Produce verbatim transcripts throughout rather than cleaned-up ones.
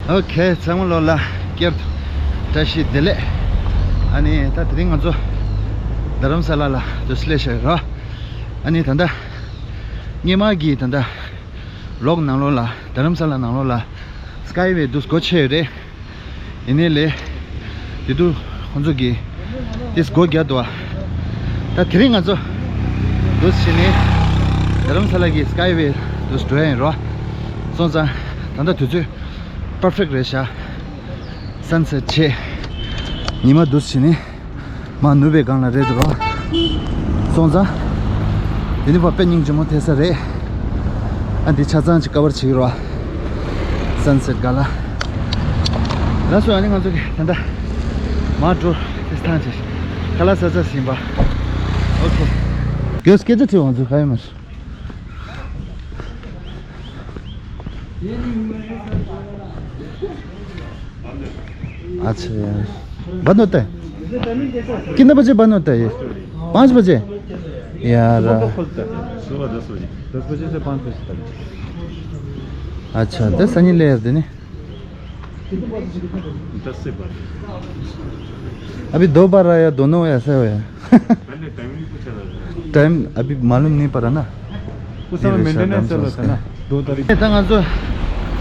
ཨོ་ཁེ། ཚང་མ་ལོ་ལ་སྐྱར་དུ་བཀྲ་ཤིས་བདེ་ལེགས། ཨ་ནི་ད་དེ་རིང་ང་ཚོ་རྡ་རམ་ས་ལ་ལ་དུ་སླེབས་བཞག་ཡོད་ར། ཨ་ནི་ད་ལྟ་སྔོན་མ་གི་ད་ལྟ་ལོག་ནང་ལོགས་ལ་རྡ་རམ་ས་ལ་ནང་ལོགས་ལ་སི་ཀའི་ཝེ་དུ་སྒོ་ཕྱེ་ཡོད་རེད། ཡིན་ནའི་ལས། དེ་དུས་ཁོང་ཚོ་གིས་དེ་སྒོ་བརྒྱབ་འདུག་བ། ད་དེ་རིང་ང་ཚོ་འདུག་བྱས་ནས་རྡ་རམ་ས་ལ་གི་སི་ཀའི་ཝེ་དུ་འགྲོ་ཡ་ཡིན་རོ། སོང་ཙང་ད་ལྟ་དུས་ཚོད་པར་ཕེག་རེད་ཤག་སན་སེ་ཊི་བྱས། ཉི་མ་འདུག་བྱས་ནས། མར་ནུབ་པའི་སྒང་ལ་རེད་འདུག་རོ། སོང་ཙང་། དེ་ནི་ཕར་དཔེ་སྙིང་རྗེ་མོ་ཐེབས་ས་རེད། ཨ་འདི་ཆ་ཚང་ཅིག་ཀ་བར་བྱེད་ཀྱི་རོ། སན་སེ་ཊི་སྒང་ལ། ལགས་སོ། ཨ་ནི་ང་ཚོ་གི་ད་ལྟ་མར་འགྲོ་དེ་ཐང་ཆད། ཁ་ལག་ཟ་ཚར་ཟིན་པ། ཨོ་ཁེ། གོས་སྐད་ཆ་དྲི་བ་ང་ཚོ་ག་ཡོད་མ་རེད། अच्छा यार, बंद होता है? कितने बजे बंद होता है ये? पाँच बजे? यार। सुबह का खुलता है, सुबह दस बजे। दस बजे से पाँच बजे तक। अच्छा, दस सनी ले यार देने। दस से बारह। अभी दो बार आया, दोनों ऐसा हुआ। पहले टाइम नहीं पूछा था। टाइम अभी मालूम नहीं पड़ा ना। उस समय मेंटेनेंस चल रहा था ना, दो तारीख। ད་ང་ཚོ་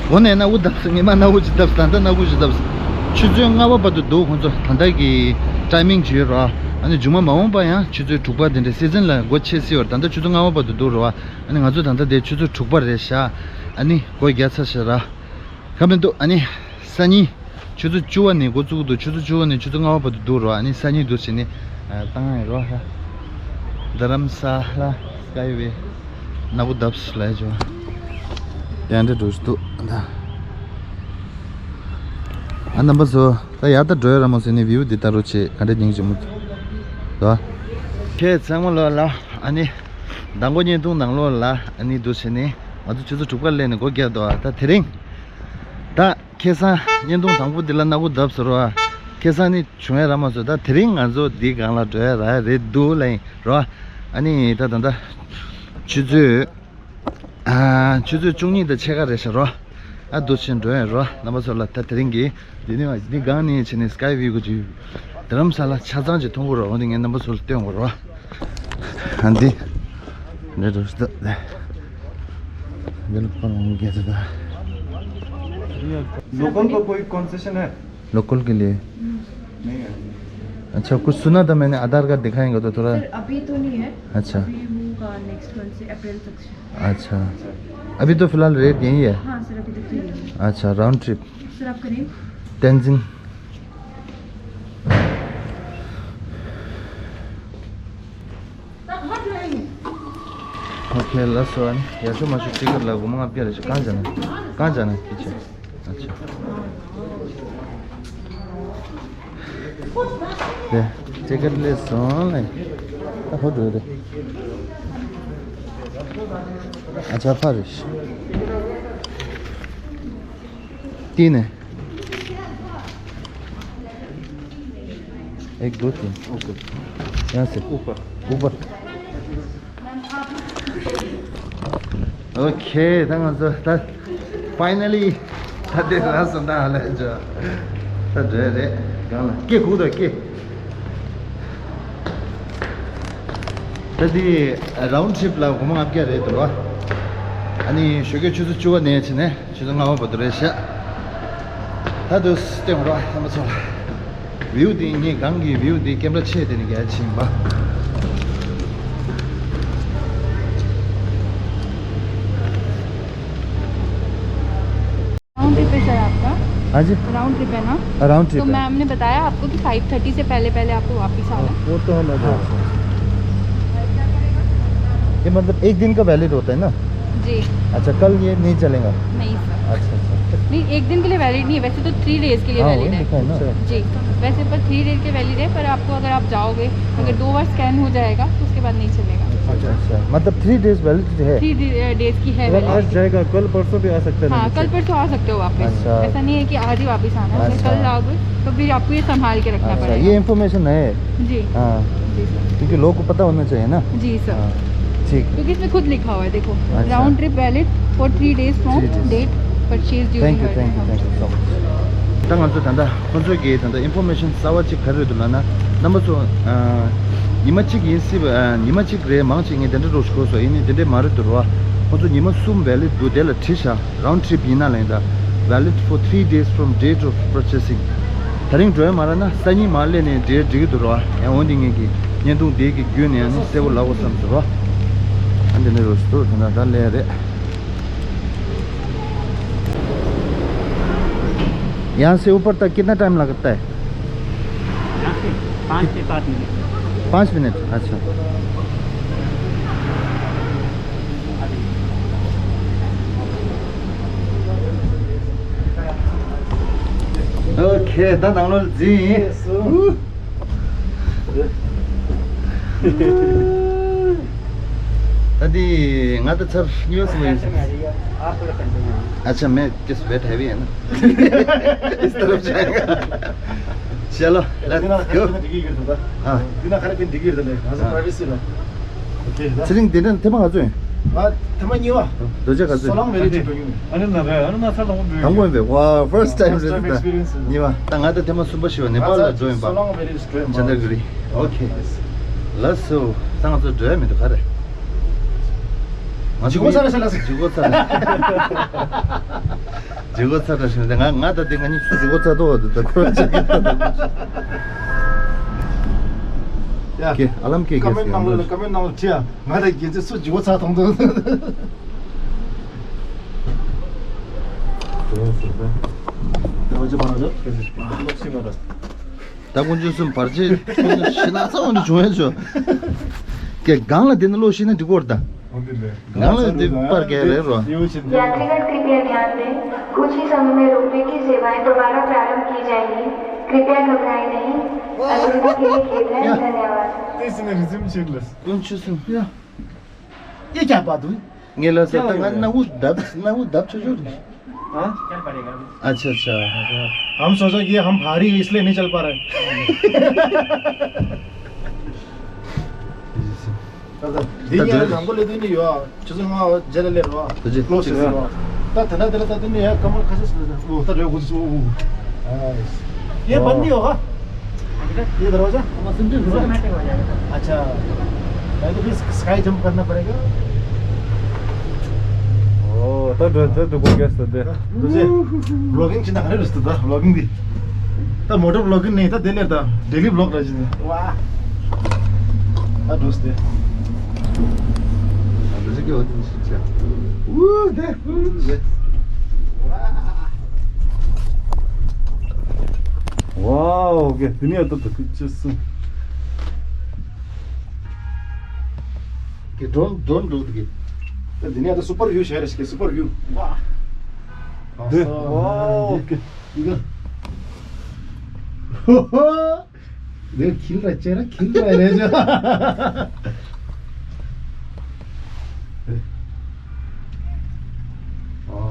འོ་ནས་སྣ་ཁུག་བརྡབས་སོང་། ངས་མ་སྣ་ཁུག་ཅིག་བརྡབས། ད་ལྟ་སྣ་ཁུག་ཅིག་བརྡབས། ཆུ་ཚོད་ལྔ་པ་བར་དུ་འདུག་ཁོང་ཚོ་ད་ལྟ་གི་ཊའི་མིང་ཅིག་ཡོད་ར། ཨ་ནི་མཇུག་མ་མ་འོངས་པ་ཡང་ཆུ་ཚོད་དྲུག་པ་དེ་འདྲའི་སི་ཛིན་ལ་སྒོ་ཕྱེ་སྲིད་པ་རེད། ད་ལྟ་ཆུ་ཚོད་ལྔ་པ་བར་དུ་འདུག་ར་བ། ཨ་ནི་ང་ཚོ་ད་ལྟ་དེ་ཆུ་ཚོད་དྲུག་པ་རེད་ཤག་ཨ་ནི་སྒོ་རྒྱག་ཚར་ཤག་ར། ཁ་མི་འདུག་ཨ་ནི་སང་ཉིན་ཆུ་ཚོད་བཅུ་པ་ནས་འགོ་བཙུགས་འདུག་ཆུ་ཚོད་བཅུ་པ་ནས་ཆུ་ཚོད་ལྔ་པ་བར་དུ་འདུག་རོ། ཨ་ནི་སང་ཉིན་འདུག་བྱས་ནས་བཏང་ཡ་རོ་ཧ། རྡ་རམ་ས་ལ་སི་ཀའི་ཝེ་སྣ་ཁུག་བརྡབས་ལ་ཡ་ཅོ། དེ་འདྲ་འགྲོ་བཞིན་འདུག་ད། ཨ་རྣམ་པ་ཚོ་ད་ཡར་ད་འགྲོ་ཡ་ར་མོ་ཟེར་ནས་བིའུ་འདི་ལྟ་རོ་བྱེད། ག་འདྲ་སྙིང་རྗེ་མོ་འདུག་ད། ཁྱེད་ཚང་མ་ལོ་ལ་ཨ་ནི་མདང་དགོང་བརྙན་ཐུང་ནང་ལོགས་ལ་ཨ་ནི་འདུག་བྱས་ནས་ང་ཚོ་ཆུ་ཚོད་དྲུག་པ་སླེབས་ནས་སྒོ་བརྒྱབ་འདུག་ད་དེ་རིང་ད། ཁ་སང་བརྙན་ཐུང་དང་པོ་འདི་ལ་སྣ་ཁུག་བརྡབས་ཟེར་བ། ཁ་སང་ནི་བྱུང་ཡ་ར་མ་སོང་། ད་དེ་རིང་ང་ཚོ་འདི་སྒང་ལ་འགྲོ་ཡ་ར་རེད་འདུག་ལ་ཡིན་རོ། ཨ་ནི་ད་ད་ད་ཆུ་ཚོད་ཨ་ཆུ་ཚོད་བཅུ་གཉིས་དང་ཕྱེད་ཀ་རེད་ཤག་རོ། ཨ་འདུག་བྱས་འགྲོ་ཡ་རོ། རྣམ་པ་ཚོ་ལ་ད་དེ་རིང་གི་འདི་ནི་འདི་སྒང་ནས་བྱས་ནས་སི་ཀའི་ཝེ་གུ་ཅིག་རྡ་རམ་ས་ལ་ཆ་ཚང་ཅིག་མཐོང་གི་རོ། འོ་འདི་ངས་རྣམ་པ་ཚོ་ལ་སྟོན་གི་རོ། ཨ་འདི་འདྲ་འགྲོ་ཤི་ད། འདི་ལ་ཁོ་རང་གི་ད། लोकल को कोई कंसेशन है? लोकल के लिए। नहीं है। अच्छा, कुछ सुना था मैंने, आधार कार्ड दिखाएंगे तो थोड़ा। सर, अभी तो नहीं है। अच्छा। अभी होगा, नेक्स्ट मंथ से, अप्रैल तक से। अच्छा, अभी तो फिलहाल रेट यही है। हाँ सर, अभी तक तो यही है। अच्छा, राउंड ट्रिप। सर, आप करें। तेंजिंग। Okay, last one. यार, सो मशहूर टिकट ला घूमा आप क्या रहे? कहाँ जाना है? कहाँ जाना है पीछे? अच्छा। ले, टिकट ले, सुन ले। हो दो दे। अच्छा, फारिश। तीन है। एक, दो, तीन। ओके। यहाँ से। ऊपर। ऊपर। ओके, ད་ང་ཚོ་ད་ཕའི་ནལ་ལི་ད་དེ་ར་སོང་ད་ཧ་ལས་ཇོ། ད་འདྲ་རེད་གང་ལ་སྐེ་གུག་དང་སྐེ། ད་དེ་རའུན་ཌི་ཊི་རིབ་ལ་སྒོར་མོ་ལྔ་བརྒྱ་རེད་འདུག་བ། ཨ་ནི་ཞོགས་ཀས་ཆུ་ཚོད་བཅུ་པ་ནས་བྱས་ནས་ཆུ་ཚོད་ལྔ་པ་བར་དུ་རེད་ཤག་ད་དུ་སྟོན་རོགས་རྣམ་པ་ཚོ་ལ། བིའུ་འདི་ངས་སྒང་གི་བིའུ་འདི་ཀེམ་ར་ཆེ་དེ་ནས་རྒྱ་ཆེན་པ། राउंड ट्रिप है सर आपका। हाँ जी। राउंड ट्रिप है ना? राउंड ट्रिप तो है। मैम ने बताया आपको कि फ़ाइव थर्टी से पहले पहले आपको वापस आना है। वो तो हम आ जाएंगे। हाँ। ये मतलब एक दिन का वैलिड होता है ना? जी। अच्छा, कल ये नहीं चलेगा? नहीं सर। अच्छा, अच्छा। नहीं, एक दिन के लिए वैलिड नहीं है, वैसे तो थ्री डेज के लिए हाँ, वैलिड वही है। लिखा है ना। जी, वैसे पर थ्री डेज के वैलिड है, पर आपको अगर आप जाओगे, अगर हाँ। दो बार स्कैन हो जाएगा तो उसके बाद नहीं चलेगा। अच्छा, अच्छा, मतलब थ्री डेज वैलिड है? थ्री डे-, डेज की है अगर आज वैलिडिटी। जाएगा, कल परसों भी आ सकते हैं हाँ, लेने कल से। परसों आ सकते हो वापस। अच्छा। ऐसा नहीं है कि आज ही वापस आना है, अगर अच्छा। कल आओगे तो फिर आपको ये संभाल के रखना अच्छा, पड़ेगा। ये इन्फॉर्मेशन है। जी। हाँ। जी सर। क्योंकि लोगों को पता होना चाहिए ना। जी सर। हाँ, ठीक। क्योंकि इसमें खुद लिखा हुआ है, देखो, अच्छा। Round trip valid for three days from three days। Date purchase during thank you, thank you, thank you so much। ད་ང་ཚོ་ད་ལྟ་ཁོང་ཚོའི་གི་ད་ལྟ་ཨིན་ཕོར་མེ་ཤན་གསར་བ་གཅིག་ག་རེ་རེད་འདུག་ལབ་ན། རྣམ་པ་ཚོ། ཨ། ཉི་མ་གཅིག་ཡིན་སྲིད་པ། ཨ། ཉི་མ་གཅིག་རེད། མང་ཆེ་ངས་དེ་འདྲ་འདྲ་པོ་ཞིག་གོ་སོང་། ཡིན་ནའི་དེ་འདྲ་མ་རེད་འདུག་ར། ཁོང་ཚོ་ཉི་མ་གསུམ་ཝེ་ལིཌ་འདུག་དེ་ལ་བྲིས་བཞག round trip ཡིན་ན་ལབ་ཡིན་ད། Valid for three days from date of purchasing. དེ་རིང་འགྲོ་ཡ་མ་རག་ན་སང་ཉིན་མར་སླེབས་ནས་འགྲོ་ཡ་འགྲིག་གི་འདུག་ར། ཡང་འོན་ཏེ་ངས་ཀྱི་བརྙན་ཐུང་དེ་གི་བརྒྱུད་ནས་ཡང་ནི་གསལ་པོ་ལབ་དགོས་བསམ་སོང་ར། ཨ། འདི་འདྲ་པོ་ཞིག་འདུག་དེ་འདྲ་ད་སླེབས་རེད། यहाँ से ऊपर तक कितना टाइम लगता है? यहाँ से पाँच से सात मिनट। पाँच मिनट, अच्छा। OK, ད་ནང་ལོགས་འཛུལ་ཡིན། ད་འདི་ང་ད་ཚར་གཉིས་པ་གསུམ་པ་ཡིན། अच्छा, मैं किस वेट हैवी है ना। इस तरफ जाएगा। चलो, let's go। हाँ। ཚེ་རིང་འདི་འདྲ་ཐེངས་མ་ག་ཚོད་ཡིན། ང་ཐེངས་མ་གཉིས་པ། རྡོ་རྗེ་ག་ཚོད་ཡིན། སོ་ལང་ཝེ་ལི་ཌི་འགྲོ་མྱོང་མེད། ཨ་ནི་ན་རེ་ཨ་ནི་ན་ཚ་དང་པོ་འགྲོ་ཡོད། དང་པོ་ཡིན་པས། ཝ། first time རེད་ད། གཉིས་པ། ད་ང་ད་ཐེངས་མ་གསུམ་པ་ཞིག་ཡོད། ནེ་པཱལ་ལ་འགྲོ་ཡིན་པ། ཅན་དར་གི་རི། ཨོ་ཁེ། ལགས་སོ། ད་ང་ཚོ་འགྲོ་ཡ་མི་འདུག་ག་རེ། ང་ཚོ་ཇི་གོ་ཚ་ར་ཤ་ལ་ཟེར། ཇི་གོ་ཚ་ར། ཇི་གོ་ཚ་ར་ཤ་ང་ང་ད་དེ་ང་གཉིས་སུ་ཇི་གོ་ཚ་ཏོ་བ་འདུག་ད་ཁོ་ར་ཅག་གི་ད་ད། ཡ། ཀེ་ཨ་ལམ་ཀེ་ཀེ་ཀོ་མེན་ཊི་ནང་ལོགས་ལ། ཀོ་མེན་ཊི་ནང་ལོགས་བྲིས་ཨ། ང་དང་རྒྱལ་མཚན་སུ་ཇི་གོ་ཚ་མཐོང་འདུག་ད་ཀུན་སྤྱོད་གསུམ་བར་ཆད་ཤི་ན་ཚ་བ་འདི་བྱུང་ཡ་ཆོ། ཀེ་སྒང་ལ་དེ་ནི་ལོ་ཤི་ན་འགྲིག་གོ་ར་ད། སྒང་ལ་དེ་པར་གས་རེད་རོ། यात्रीगण कृपया ध्यान दें, कुछ ही समय में रुकने की सेवाएं दोबारा प्रारंभ की जाएंगी। कृपया घबराएं नहीं। असुविधा के लिए खेद है। धन्यवाद। ཀུན་སྤྱོད་གསུམ། ཡ། ये क्या बात हुई? ངས་ལ་ཟེར་ད། ང་སྣ་བུག་བརྡབ། སྣ་བུག་བརྡབ་ཆོག་ཆོག་རེད། हाँ? अच्छा, अच्छा। हम सोचा कि हम भारी है, इसलिए नहीं चल पा रहे। འདི་ཡང་ནང་པ་ལས་དོན་ནི་ཡོད། ཆུ་ཚོད་ལྔ་བརྒྱད་ལ་སླེབས་རོགས། ད་ཅི་ལོ་ཅི་ཟེར་རོགས། ད་དེ་འདྲ་དེ་ལ་ད་དེ་ནི་ཡང་སྐར་མ་ཁ་ཤས་ཤིག་ལ་ད། འོ་ད་རེད། འོ་འོ་འོ། ये बंद नहीं होगा? ये दरवाजा? अच्छा, नहीं तो फिर स्काई जंप करना पड़ेगा। ओ, तो डर से तो को गैस तो दे। तुझे व्लॉगिंग चिंता करे दोस्त, दा व्लॉगिंग दी। ད་མོ་ཊ་བི་ལོག་གི་ནས་ད་དེ་ནས་ད་ཌེ་ལི་བི་ལོག་ར་བྱེད་ནས། ཝ། ད་འགྲོ་སྟེ། ཨ་འདྲ་ཞིག་གི་འོ་དེ་ཞིག་བྱ། ཝུ་དེ་ཝུ་དེ། ཝའོ། གེ་དེ་ནས་ད་ད་ཁུ་ཅི་སུ། གེ་ཌོན་ཌོན་འགྲོ་དེ་གེ། ད་དེ་ནས་ད་སུ་པར་ཝིའུ་ཞིག་རེད་ཤག་སུ་པར་ཝིའུ། ཝ། དེ་ཝའོ། གེ། འདི་ག། ཧོ་ཧོ། འདི་ཁྱིལ་ར་ཅེ་ར་ཁྱིལ་ར་རེད་ཅེ། ཨ་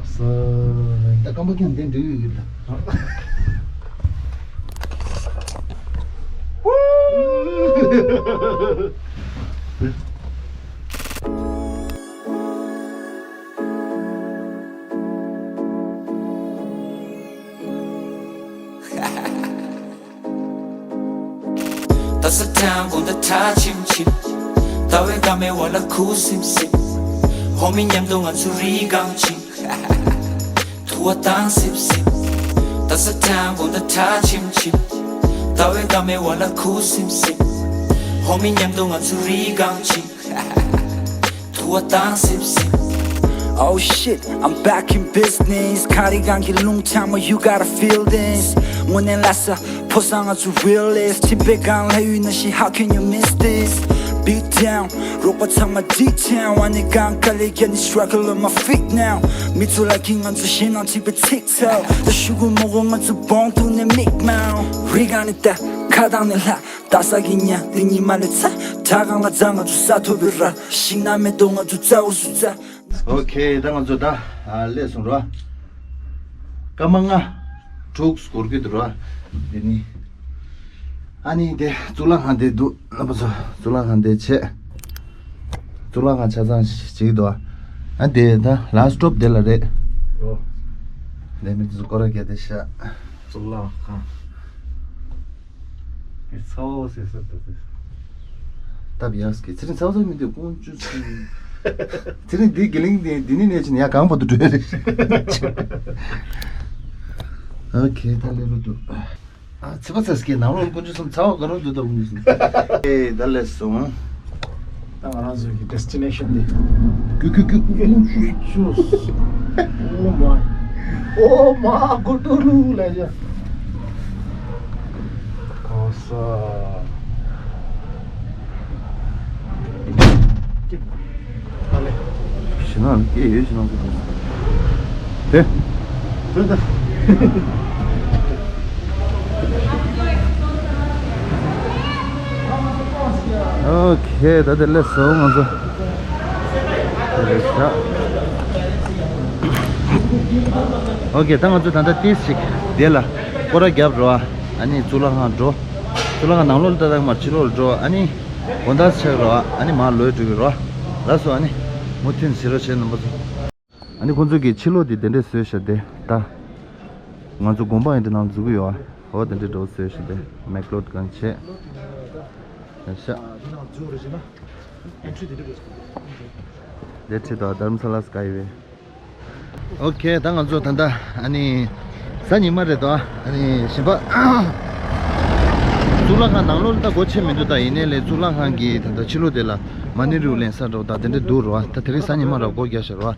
ས། ད་སྐམ་པོ་ཁྱོད་འདི་འདྲི་ཡོད་ཡོད་ད། ད་ས་ཐང་དགོང་དག་ཁྲ་ཆིམ་ཆིམ། ཟླ་བའི་འགག་མེད་འོག་ལ་ཁུ་སིམ་སིམ། ཧོ་མི་མཉམ་དུ་ང་ཚོ་རི་སྒང་ཕྱིན། དུ་བ་བཏང་སིབ་སིབ། ད་ས་ཐང་དགོང་དག་ཁྲ་ཆིམ་ཆིམ། ཟླ་བའི་འགག་མེད་འོག་ལ་ཁུ་སིམ་སིམ། ཧོ་མི་མཉམ་དུ་ང་ཚོ་རི་སྒང་ཕྱིན། དུ་བ་བཏང་སིབ་སིབ། Oh shit, I'm back in business. ཁ་རི་གང་གི་རླུང་འཚང་མ། You gotta feel this. དངོས་གནས་ལ་ས་ཕོ་སང་ང་ཚོ་realist. ཁྱིམ་པའི་སྒང་ལ་ཡོད་ན་ཤི། How can you miss this? Beat down. རོགས་པ་ཚང་མ་འགྲིག་ཆེན། ཝ་ནི་གང་ག་ལེ་རྒྱ་ནི་struggle on my feet now. མི་ཚོ་ལ་གི་ང་ཚོ་ཞེད་སྣང་ཆེ་བའི་ཚིག་ཚོ། ད་ཤུ་གུ་མོ་གོ་ང་ཚོ་བོང་དུ་ནས་མིག་མའོ། རི་གང་ནི་ད་ཁ་དང་ནི་ལྷ། ད་ས་གི་ཉ་དེ་ཉི་མ་ལས་ཚ། བྲག་གང་ལ་རྫ་ང་ཚོ་ས་ཐོབ་པའི་ར། ཤིང་ན་མེ་ཏོག་ང་ཚོ་རྩ་འུ་སུ་རྩ། ཨོ་ཁེ། ད་ང་ཚོ་ད་ཨ་སླེབས་སོང་ར། སྐར་མ་ལྔ་དྲུག་འགོར་གྱི་འདུག་ར། དེ་ནི་ཨ་ནི་དེ་གཙུག་ལག་ཁང་དེ་འདུག་རྣམ་པ་ཚོ། གཙུག་ལག་ཁང་དེ་བྱས། གཙུག་ལག་ཁང་ཆ་ཚང་ཞིག་འདུག་ཨ་དེ་ད་last stop དེ་ལ་རེད། ཨོ། དེ་མི་ཚོ་སྐོར་ར་རྒྱག་དེ་ཤ། ལགས་ཁང་། ཚ་བོ་ཟེར་ས་ད་ད། སྟབས་ཡག་གི་ཚེ་རིང་ཚ་བོ་ཚ་མི་འདུག་ཀོང་ཅུ་ཚེ་རིང་། ཚེ་རིང་འདི་དགེ་ལིང་འདི་འདི་ནི་ནས་ཕྱིན་ཡ་གང་བར་དུ་འགྲོ་ཡ་རེད། ཨོ་ཁེ་ད་ལེ་རུ་འདུག་ཨ་ཚེ་པ་ཚེ་སྐྱེས་ནང་ལོགས་ཀོང་ཅུ་སོང་ཚ་བོ་ག་རུ་འདུག་ད་ཀོང་ཅུ་སོང་། ཨེ་ད་ལེ་སོང་། ད་ང་རང་ཚོའི་ཌེ་སི་ཊི་ནེ་ཤན་འདི། ཀུ་ཀུ་ཀུ་ཀུ། ཨོ་མའི། ཨོ་མ་གོ་ཏུ་ལུ་ལ་ཡ། གོ་ས། ཨ་ལེ། ཞེ་ན་སྐད་ཡོད་ཞེ་ན་སྐད་ཡོད། དེ། དེ་ད། ཨོ་ཁེ་ད་དེ་ལས་སོང་ང་ཚོ། ཨོ་ཁེ་ད་ང་ཚོ་ད་ལྟ་ཏིས་ཞིག་དེ་ལ་སྐོར་ར་རྒྱབ་རོ། ཨ་ནི་གཙུག་ལག་ཁང་འགྲོ། གཙུག་ལག་ཁང་ནང་ལོགས་ལ་ལྟ་དང་མར་ཕྱི་ལོགས་ལ་འགྲོ། ཨ་ནི་དགོང་དག་ཆགས་རོ། ཨ་ནི་མར་ལོག་འགྲོ་གི་རོ། ལགས་སོ། ཨ་ནི་མུ་མཐུད་བྱེད་རོགས་བྱེད་རྣམ་པ་ཚོ། ཨ་ནི་ཁོང་ཚོ་གི་ཕྱི་ལོགས་དེ་དེ་འདྲས་བཟོས་ཤག་དེ་ད། ང་ཚོ་དགོན་པ་ཡིན་དེ་ནང་འཛུལ་གི་ཡོད་ཨ། འོ་དེ་འདྲས་འགྲོ་བཟོས་ཤག་དེ་མེག་ལོར་གང་བྱས། ཡ་ཤ། དེ་ཁྲིད་དོ་དྷརམ་ས་ལ་སྐའི་ཝེ། ཨོ་ཁེ་ད་ང་ཚོ་ད་ལྟ་ཨ་ནི་གཟའ་ཉི་མ་རེད་དོ། ཨ་ནི་གཞན་པ་གཙུག་ལག་ཁང་ནང་ལོགས་ལ་ད་སྒོ་ཕྱེ་མི་འདུག་ད་ཡིན་ནའི་ལས་གཙུག་ལག་ཁང་གི་ད་ལྟ་ཕྱི་ལོགས་དེ་ལ་མ་ཎི་རུ་ལེན་ས་འགྲོ་ད་དེ་འདྲས་འདུག་རོ། ད་དེ་རིང་གཟའ་ཉི་མ་ར་སྒོ་རྒྱག་ཤག་རོ།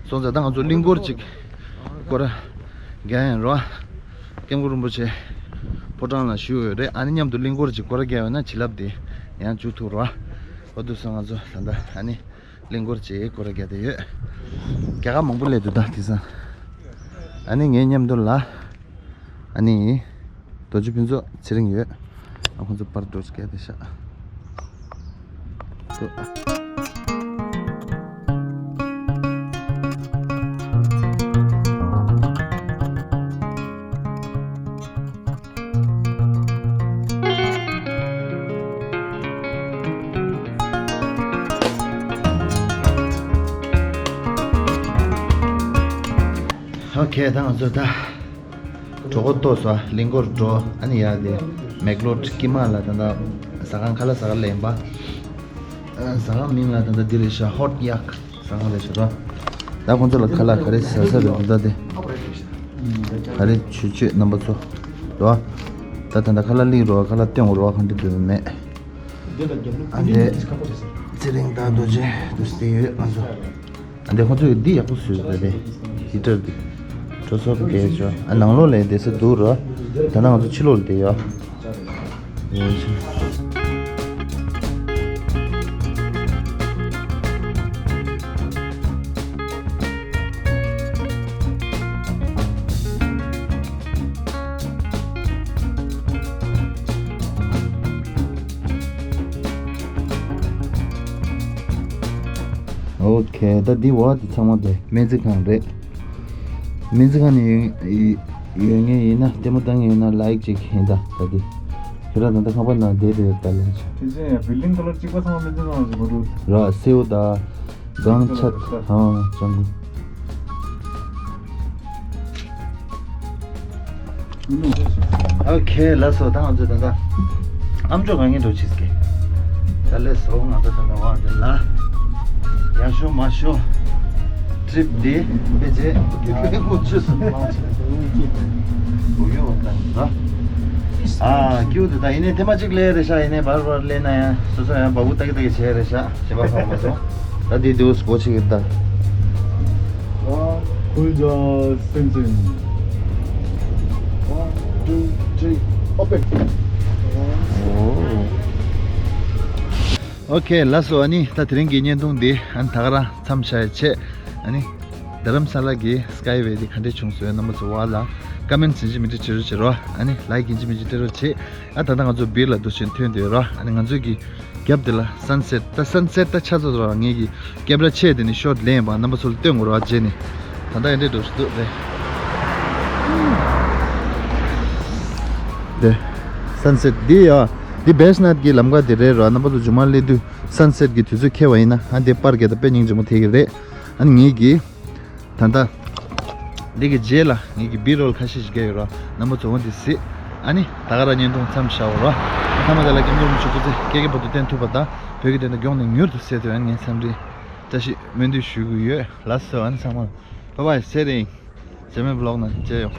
སོང་ཙང་ད་ང་ཚོ་གླིང་སྐོར་ཅིག་སྐོར་ར་རྒྱག་ཡིན་རོ། སྐྱབས་མགོན་རིན་པོ་ཆེ་ཕོ་བྲང་ལ་བཞུགས་ཡོད་རེད། ཨ་ནི་མཉམ་དུ་གླིང་སྐོར་ཅིག་སྐོར་ར་རྒྱག་ཡོད་ན་བྱིན་རླབས་དེ་ཡང་འཇུག་ཐུབ་རོ། འོ་འདུག་སོང་ང་ཚོ་ད་ལྟ་ཨ་ནི། གླིང་སྐོར་བྱེད་སྐོར་ར་རྒྱག་བསྡད་ཡོད། རྒྱ་གར་མང་པོ་སླེབས་འདུག་ད་དེང་སང་། ཨ་ནི་ངའི་མཉམ་དུ་ལ། ཨ་ནི། རྡོ་རྗེ་ཕུན་ཚོགས་ཚེ་རིང་ཡོད། ཨ་ཁོང་ཚོ་པར་འགྲོ་སྐད་དེ་ཤག་ཨོ་ཁེ་ད་ང་ཚོ་ད་གྲོགས་པོ་ཏོ་སོ་གླིང་སྐོར་འགྲོ། ཨ་ནི་ཡ་དེ་མེག་ལོར་དཀྱིལ་མ་ལ་ད་ད་ཟ་ཁང་ཁ་ལག་ཟ་ཁང་ལེན་པ། ཟ་ཁང་མིང་ལ་ད་ད་འདི་རེད་ཤག་ཧོཊ་ཡག་ཟ་ཁང་རེད་ཤག་ར། ད་ཁོང་ཚོ་ལ་ཁ་ལག་ག་རེ་ཟ་ས་རེད་འདུག་ད་དེ། ག་རེ་ཆུ་ཆུ་རྣམ་པ་ཚོ། རོ། ད་ད་ད་ཁ་ལག་གླིང་རོ་ཁ་ལག་སྟོན་རོ་ག་འདྲ་འདུག་མེད། ཨ་འདྲེ། ཚེ་རིང་དང་རྡོ་རྗེ་འདུག་སྟེ་ཡོད་ང་ཚོ། ཨ་འདྲེ་ཁོང་ཚོ་ཡི་འདི་ཡག་པོ་བཟོས་ཡོད་རེད། ཧི་ཊར་འདི། གྲོ་སོབ་རྒྱས་ཆོ་ཨ་ནང་ལོགས་ལ་བསྡད་ས་འདུག་རོ། ད་ནང་ང་ཚོ་ཕྱི་ལོགས་ལ་བསྡད་ཡོད། ཡོད་ཆོ། ཨོ་ཁེ། ད་འདི་བ་འདི་ཚང་མ་དེ་སྨན་རྩིས་ཁང་རེད། སྨན་རྩིས་ཁང་ནས་ཡོང་ཡོང་མཁན་ཡིན་ན་ལྟད་མོ་ལྟ་མཁན་ཡོད་ན་ལའིཀ་ཅིག་ཡིན་ད་ད་འདི། ཁྱེད་རང་ད་ལྟ་ཁང་པ་ནང་བསྡད་བསྡད་ཡོད་ད་ལན་ཆ། དེ་བཞིན་ཡང་བིལ་ཌིང་ཁ་ལར་གཅིག་པ་ཚང་མ་སྨན་རྩིས་ཁང་ལ་བཟོ་དགོས་འདུག་ར་སེའུ་ད། གངས་ཆགས་ཧང་ཅང་གུ། ཨོ་ཁེ་ལགས་སོ། ད་ང་ཚོ་ད་ལྟ་ཨ་མཆོག་གང་ངེས་འགྲོ་ཆེས་ཀྱི། ད་ལས་སོ་ང་ཚོ་ད་ལྟ་བ་དེ་ལ་ཡར་ཤོག་མར་ཤོག་ཊི་རིབ་འདི་དཔེ་ཆེ་དུས་ཚོད་ཁོ་ཆུ་སོང་། བུ་ཡོད་ད་ཡིན་ད། ཨ་ཀྱུ་དེ་ད་ཡིན་ནའི་ཐེངས་མ་གཅིག་སླེབས་རེད་ཤག་ཡིན་ནའི་བར་བར་སླེབས་ན་ཡང་སོ་སོ་ཡང་བ་བུ་ཏག་ཏག་བྱས་རེད་ཤག་གཞན་པ་ཧ་གོ་མ་སོང་། ད་འདི་འདུག་སྒོ་ཕྱེ་གི་ད། ཁུལ་ཇ་སེམས་ཅན། One, two, three, open. ཨོ། ཨོ་ཁེ་ལགས་སོ། ཨ་ནི་ད་དེ་རིང་གི་བརྙན་ཐུང་འདི་ཨ་ནི་ད་ག་རང་མཚམས་བཞག་ཡ་བྱས། ཨ་ནི་རྡ་རམ་ས་ལ་གི་སྐའི་ཝེ་འདི་ག་འདྲས་བྱུང་སོང་རྣམ་པ་ཚོ་བ་ལ་ཀོ་མེན་ཊི་ཟིན་བྲིས་མི་འདྲ་བྱེད་རོགས་བྱེད་རོགས། ཨ་ནི་ལའིཀ་ཡིན་གཅིག་མིན་གཅིག་སྤྲད་རོགས་བྱེད། ཨ་ད་ལྟ་ང་ཚོ་བིར་ལ་འདུག་ཕྱིན་ཐོན་བསྡད་རོགས། ཨ་ནི་ང་ཚོ་གི་རྒྱབ་དེ་ལ་སན་སེཊ། ད་སན་སེཊ་ད་ཆ་ཚང་ར་ངེད་ཀྱི་ཀེམ་ར་ཆེ་དེ་ནི་ཤོཊ་ལེན་པ་རྣམ་པ་ཚོ་ལ་སྟོན་དགོས་ར་བརྗེད་ནི། ད་ལྟ་ཡང་འདྲེ་འགྲོ་ཞིག་འདུག་རེད། དེ་སན་སེཊ་འདི་ཡ་འདི་བེ་སི་ནཱཐ་ཀྱི་ལམ་ཁ་དེ་རེད་ར། རྣམ་པ་ཚོ་མཇུག་མ་སླེབས་དུས་སན་སེཊ་ཀྱི་དུས་ཚོད་འཁེལ་བ་ཡིན་ན་ཨ་འདི་པར་རྒྱག་ད་དཔེ་སྙིང་རྗེ་མོ་ཐེབས་ཀྱི་རེད། ཨ་ནི་ངེད་ཀྱི་ད་ལྟ་འདི་གི་རྗེས་ལ་ངེད་ཀྱི་བི་རོལ་ཁ་ཤས་ཤིག་རྒྱག་ཡོད་ར། རྣམ་པ་ཚོ་འོ་འདི་གཟིགས། ཨ་ནི་ད་ག་རང་བརྙན་ཐུང་མཚམས་བཞག་རོགས། ཐ་མ་དེ་ལ་སྐྱབས་མགོན་རིན་པོ་ཆེ་སྐུ་ཚེ་བསྐལ་བརྒྱའི་བར་དུ་བརྟན་ཐུབ་པ་དང་བོད་ཀྱི་བདེན་མཐའ་མགྱོགས་ནས་མྱུར་དུ་གསལ་ཐུབ་ཡོང་ངའི་འཚམས་འདྲི་བཀྲ་ཤིས་སྨོན་འདུན་ཞུ་གི་ཡོད། ལགས་སོ། ཨ་ནི་ཚང་མ་ལ་bye bye། སེ་རིང་རྗེས་མའི་vlog་ནང་མཇལ་ཡོང་།